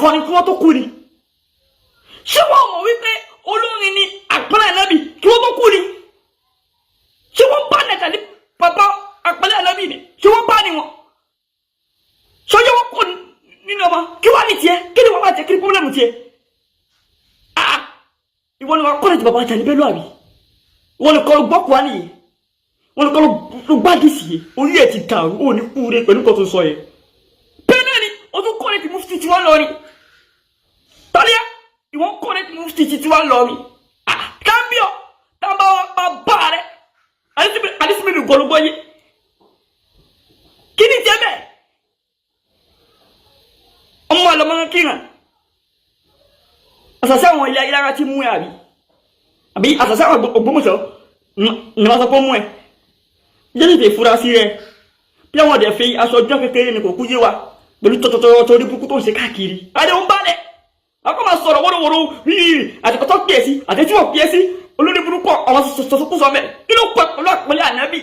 kọrin kí wọ́n tó kú ni? Ṣé wọ́n mọ̀ wípé olórin ni àpẹẹrẹ ànábì kí wọ́n tó kú ni? Ṣé wọ́n bá nẹ̀tà ní bàbá àpẹẹrẹ ànábì ni? Ṣé wọ́n bá ní wọn? Ṣọjọ́ wọn kọ nínú ọmọ kí wàá ní tiẹ̀? Kí ni wọ́n bá tiẹ̀? Kí ni problem tiẹ̀? Ah, ìwọ ni wọ́n kọ́ ní ti bàbá Àjàní Bello, àbí ìwọ ni kọ́ ló gbọ́ kúwa nìyí, wọ́n ní kọ́ ló gbádìí sí i? Orí ẹ̀ ti dàrú, ó ní kúure pẹ̀lú nǹkan tó sọ yẹn. Bẹ́ẹ̀ náà ni o tún kọ́ ní ti mufti tí wọ́n lọ ni tọ́líà. Ìwọ́n kọ́ ní ti mufti tí wọ́n lọ ni. Ah, kábíọ̀ tábà bá bá rẹ àdísìmí ní gbọ́lógbọ́ yé. Kí ni tiẹ̀ bẹ́ẹ̀? Ọmọ àlọ́mọ kíran àṣàṣà àwọn ilé ayélujára ti mú ẹ, àbí àṣàṣà àwọn Ògbómọ̀ṣọ́ ní wọ́n sọ pé ó mú ẹ. Jẹ́ tètè fura sí rẹ bí àwọn ọ̀dẹ̀ fi aṣọ ọjọ́ kékeré ni kò kú yé wa pẹ̀lú tọ̀tọ̀tọ̀ torí burúkú tó ń ṣe káàkiri. Adé ń balẹ̀ akọ́ máa sọ̀rọ̀ wọ́rọ̀wọ́rọ̀ rírì àtìkọ́tọ́ pè é sí àtẹ̀tí wọ́n pè é sí olórí burúkú àwọn sọ̀sọ̀kúsọ mẹ́. Kí ló pẹ́ pẹ̀lú àpẹẹrẹ ànábì?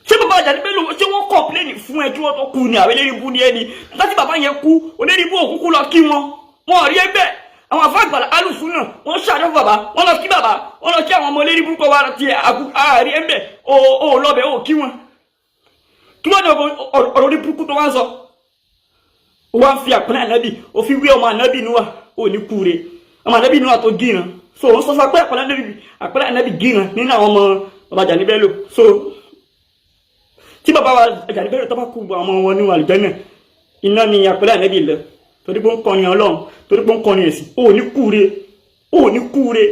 Ṣé bàbá Àjàní Bello, ṣé wọ́n complain fún ẹ kí wọ́n tó kú ni? Àwọn eléyìí bú ni ẹni láti bàbá yẹn kú, olórí bú òkúkú lọ kí wọn, wọn ò rí ẹ bẹ́ẹ̀. Àwọn afáàgbàlà alùsùn náà, wọ́n ṣàdó fún bàbá, wọ́n lọ kí bàbá, wọ́n lọ kí àwọn ọmọ olórí burúkú wa ti àárí ẹ bẹ́ẹ̀. Ò lọ́bẹ̀ ò kí wọn. Kí wọ́n ní ọ̀rọ̀ orí burúkú tó wá ń sọ? Wọ́n fi àpẹẹrẹ ànábì, ó fi wé ọmọ ànábì Núwà. Ò ní kúre ọmọ ànábì Núwà tó gíran. So ó sọ fún pé àpẹẹrẹ ànábì gíran nínú àwọn ọmọ bàbá Àjàní Bello. So tí bàbá wa Àjàní Bello tó bá kú, àwọn ọmọ wọn ní àlùjánnà, iná ni àpẹẹrẹ ànábì lọ, torí pé ó ń kọrin Ọlọ́run, torí pé ó ń kọrin ẹ̀sìn. Ò ní kúre, ò ní kúre.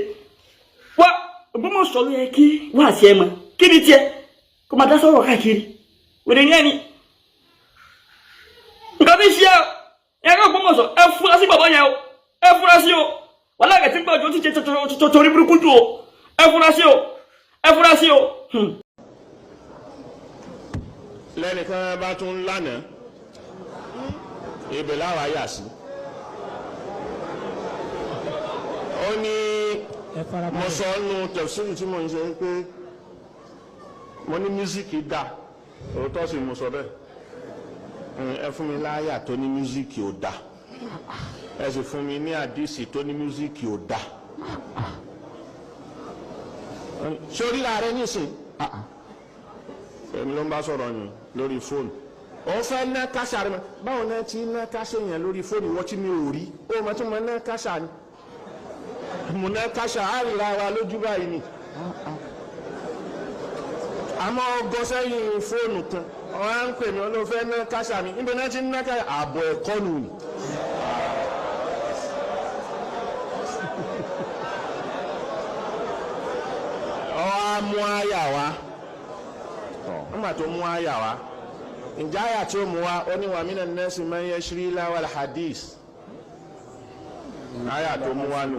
Wá Ògbómọ̀ṣọ́ ló yẹ kí wá sí ẹ mọ. Kí ni tiẹ̀ kó máa dá sọ̀rọ̀ káàkiri? Wèrè ní ẹni nǹkan tí ń ṣe ẹ. Ẹ ká Ògbómọ̀ṣọ́, ẹ fura sí bàbá yẹn o, ẹ fura sí o. Wàhálà rẹ̀ ti gbọ́ ju, ó ti ṣe torí burúkú jù o. Ẹ fura sí o, ẹ fura sí o. Lẹ́nìkan bá tún lánàá, ibẹ̀ láwa yà sí. Ó ní mo sọ nù tẹ̀síìrì tí mo ń ṣe pé mo ní mísíkì dà, òótọ́ sì mo sọ bẹ́ẹ̀. Ẹ fún mi láyà tó ní mísíkì ò dà, ẹ sì fún mi ní àdìsí tó ní mísíkì ò dà. Sórí la rẹ nísìn, èmi ló ń bá sọ̀rọ̀ yìí lórí fóònù. Òun fẹ́ ná káṣá rẹ mọ́. Báwo náà ti ná káṣá yẹn lórí fóònù? Wọ́n tí mi ò rí ó mọ̀ tí mo ná káṣá ni, mo ná káṣá á ríra wa lójú báyìí ni. Àmọ́ ọgọ́ sẹ́yìn fóònù kan, ọ̀hún á ń pè mí, ọlọ́run fẹ́ ná káṣá mi. Níbo náà ti ná káṣá? Ààbọ̀ ẹ̀kọ́ nù ni. Ọ á mú àyà wá. Nígbà tó mú àyà wá, ǹjẹ́ àyà tí ó mú wá, ó ní wa minan nasi man yashri lahwal hadith. Àyà tó mú wá nù,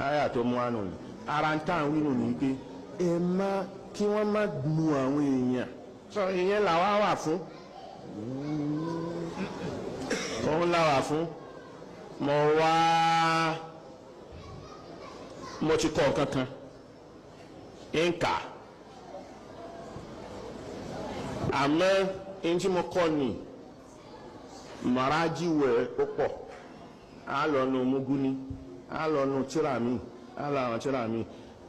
àyà tó mú wá nù. Ara ń tàn wí nù ní pé ẹ má kí wọ́n má nu àwọn èèyàn sọ. Ìyẹn làwa wà fún, òun làwà fún. Mo wá, mo ti kọ́ nǹkan kan ń kà, àmọ́ ẹni tí mo kọ́ ni màrájíwẹ̀ ó pọ̀. Á lọ nu muguni, á lọ nu tíra mi, á lọ àwọn tíra mi.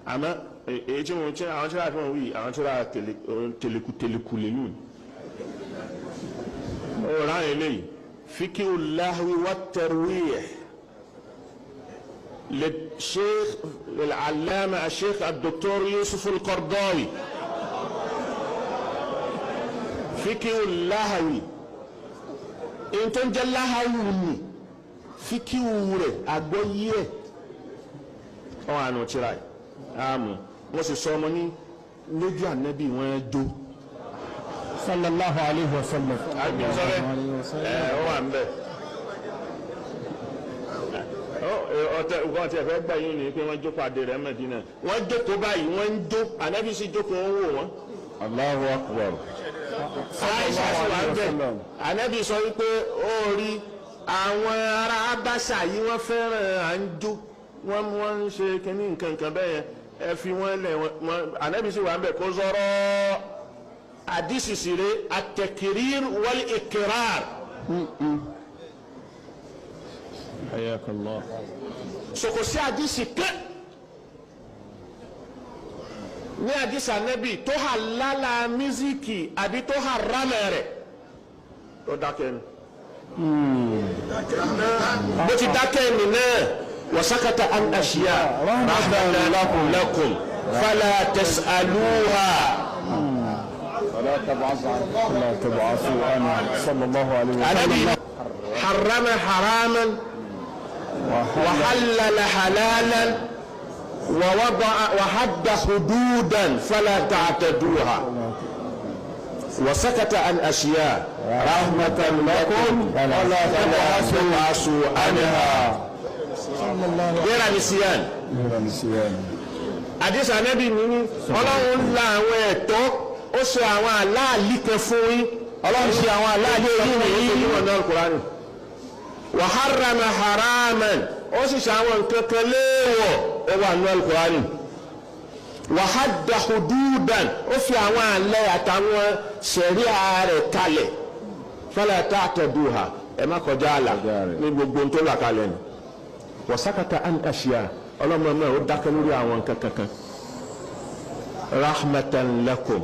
Àmọ́ èyí tí mo tí àwọn tíra tí mo wí, àwọn tíra teleku teleku lẹ́nu ó rà eléyìí, fikihu lahwi wa tarwih للشيخ للعلامة الشيخ الدكتور يوسف القرضاوي. فكه اللهوي in tó ń jẹ́ láhàwù ni fíkíwù rẹ̀ àgbọ́yé ẹ̀ ọ̀ àná tíra ẹ̀ àmú. Wọ́n sì sọ ọmọ ní lójú ànábì wọ́n jó. Sallallahu alayhi wa sallam. Àbí sọ́rẹ́ ẹ̀ ó wà ń bẹ̀. Ọtẹ nǹkan tí ẹ fẹ́ gbà yín ni pé wọ́n jókòó adé rẹ̀ Mẹ́dínà, wọ́n jókòó báyìí, wọ́n ń jó, ànábì sì jókòó ń wò wọ́n. Allahu akbar. Aisha sì wà ń bẹ̀. Ànábì sọ wípé ó rí àwọn ará Abáṣà yìí, wọ́n fẹ́ràn à ń jó, wọ́n ń ṣe kínní nǹkan nǹkan bẹ́ẹ̀ yẹn, ẹ fi wọ́n lẹ̀ wọ́n. Ànábì sì wà ń bẹ̀ kó sọ̀rọ̀. Àdìsí sì rè at-takrir wal-iqrar. Hayakallah. So kò sí àdìsí kan ní àdìsí ànábì tó hà lálá mísíkì àbí tó hà rámẹ̀ rẹ̀ tó dákẹ́ ni. Bó ti dákẹ́ ni náà wasakata an ashiya rahmatan lakum fala tas'aluha. لا تبعثوا عنها صلى الله عليه وسلم. Ànábì harrama haraman وحلل حلالا ووضع وحد حدودا فلا تعتدوها وسكت عن أشياء رحمة لكم ولا تبعثوا عنها غير نسيان. غير نسيان. Àdìsí Ànábì mi ní Ọlọ́run la àwọn ẹ̀tọ́, ó ṣe àwọn aláàlí kan fún yín. Ọlọ́run ṣe àwọn aláàlí kan fún yín. yín. Wa harrama haraman, ó sì ṣe àwọn nǹkan kan léèwọ̀, ó wà nínú Al-Qur'ani. Wa hadda hududan, ó fi àwọn àlẹ́ àtàwọn ṣẹ̀ríà rẹ̀ kalẹ̀. Fala ta'taduha, ẹ má kọjá àlà ní gbogbo ohun tó là kalẹ̀ ni. Wa sakata an ashiya, ọlọ́mọ náà ó dákẹ́ lórí àwọn nǹkan kankan. Rahmatan lakum,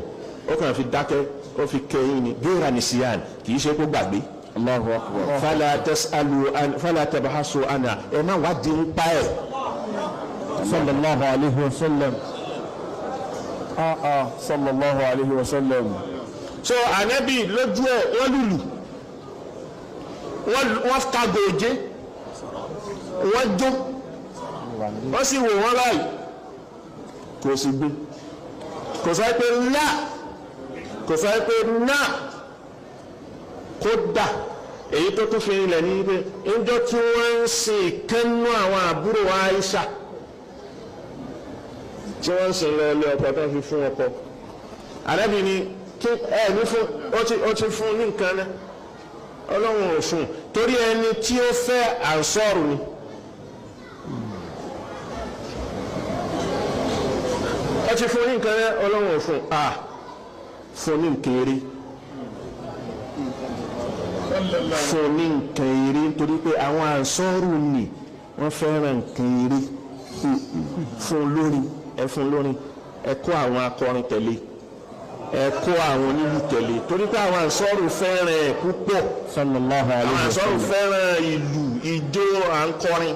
ó kàn fi dákẹ́, ó fi kẹ́yìn ni gẹ́ra nìsíyàn, kì í ṣe kó gbàgbé. Allahu akbar. Fala tasalu an fala tabahasu ana, ẹ má wá di ń pa ẹ. Sallallahu alayhi wa sallam. Ah, sallallahu alayhi wa sallam. So Ànábì lójú ẹ wọ́n lùlù, wọ́n ka gòjé, wọ́n jó, wọ́n sì wò wọ́n báyìí, kò sì gbé, kò sọ pé ńlá, kò sọ pé náà. Kódà èyí tó tún fi rinlẹ̀ ní pé ńjọ́ tí wọ́n ń sin ìkànnú àwọn àbúrò Aisha tí wọ́n ń sin lọ ilé ọkọ tó fi fún ọkọ, arábìnrin kí ẹ ní fún ó ti fún ní nǹkan náà, Ọlọ́run ò fún torí ẹni tí ó fẹ́ ànsọ́ọ̀rù ni. Ó ti fún ní nǹkan náà, Ọlọ́run ò fún a fún ní nǹkan eré, fún ní nǹkan eré, nítorí pé àwọn ànsọ́rù ni wọ́n fẹ́ràn nǹkan eré. Fún lórin, ẹ fún lórin, ẹ kó àwọn akọrin tẹ̀lé, ẹ kó àwọn onílù tẹ̀lé, torí pé àwọn ànsọ́rù fẹ́ràn ẹ̀ púpọ̀. Sallallahu alayhi Àwọn wa ànsọ́rù sallam. fẹ́ràn ìlú, ìjó, à ń kọrin.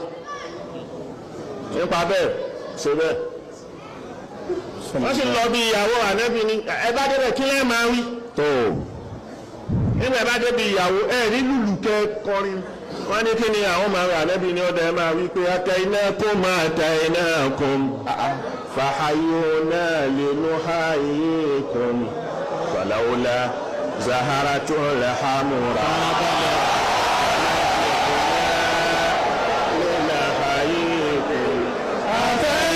Nípa bẹ́ẹ̀ ṣe bẹ́ẹ̀, wọ́n sì lọ bí ìyàwó Ànábì ni ẹ bá débẹ̀ kí lẹ́ẹ̀ máa wí. Tó. Nígbà bá débi ìyàwó ẹ ní lùlù kẹ kọrin, wọ́n ní kí ni àwọn máa wí? Ànábì ní ọdẹ máa wí pé ataynakum ataynakum fahayuna linuhayyikum falawla zaharatul hamura linuhayyikum. Ataynakum.